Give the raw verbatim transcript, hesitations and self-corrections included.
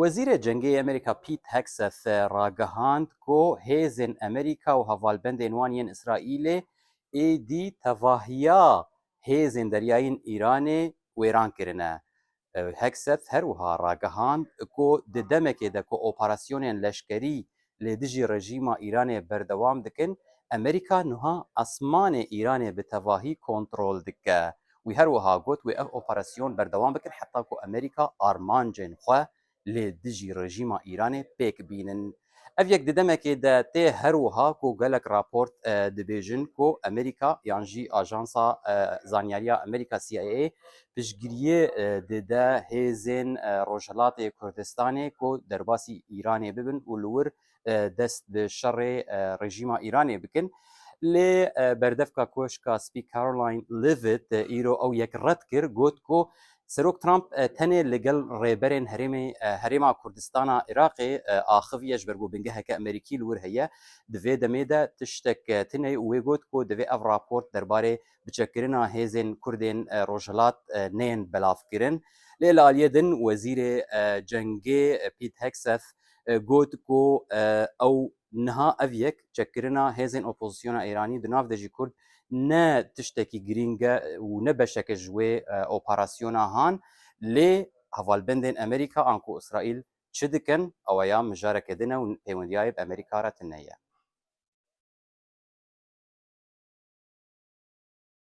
Wezîrê Cengê yê Amerîka Pete Hegseth ragihand ku hêzên Amerîka û hevalbendên wan yên Îsraîlê êdî tevahiya hêzên deryayî yên Îranê wêran kirine. Hegseth her wiha ragihand ku di demekê de ku operasyonên leşkerî li dijî rejîma Îranê berdewam dikin, Amerîka niha esmanê Îranê bi tevahî kontrol dike. Wî her wiha got, wê ev operasyon berdewam bikin heta ku Amerîka armancên xwe li dijî rejîma Îranê pêk bînin. Ev yek di demekê de tê her wiha ku gelek raport, e, dibêjin ku Amerîka yan jî Ajansa, e, Zanyariya Amerîka, C I A, piştgiriyê, e, dide hêzên, e, Rojhilatê Kurdistanê ku derbasî Îranê bibin û li wir, e, dest bi şerê, e, rejîma Îranê bikin. Lê, e, berdevka Koşka Spî Karoline Leavitt, e, îro ew yek red kir, got ku Serok Trump, e, tenê li gel rêberên herêmê, e, Herêma Kurdistana Iraqê, e, axiviye, ji ber ku bingeheke Amerîkî li wir heye. Di vê demê de tiştek, e, tune ye û wê got ku divê ev raport derbarê biçekkirina hêzên Kurdên, e, Rojhilat, e, nên belavkirin. Lê li aliyê din Wezîrê, e, Cengê, e, Pete Hegseth, e, got ku, e, ew niha ev yek çekkirina hêzên opozisyona Îranî di nav de jî Kurd ne tiştekî girîng e û ne beşeke ji wê, e, operasyona han, lê hevalbendên Amerîka anku Îsraîl çi dikin, ew ya mijareke din e û pêwendiya wê bi Amerîka re tune ye.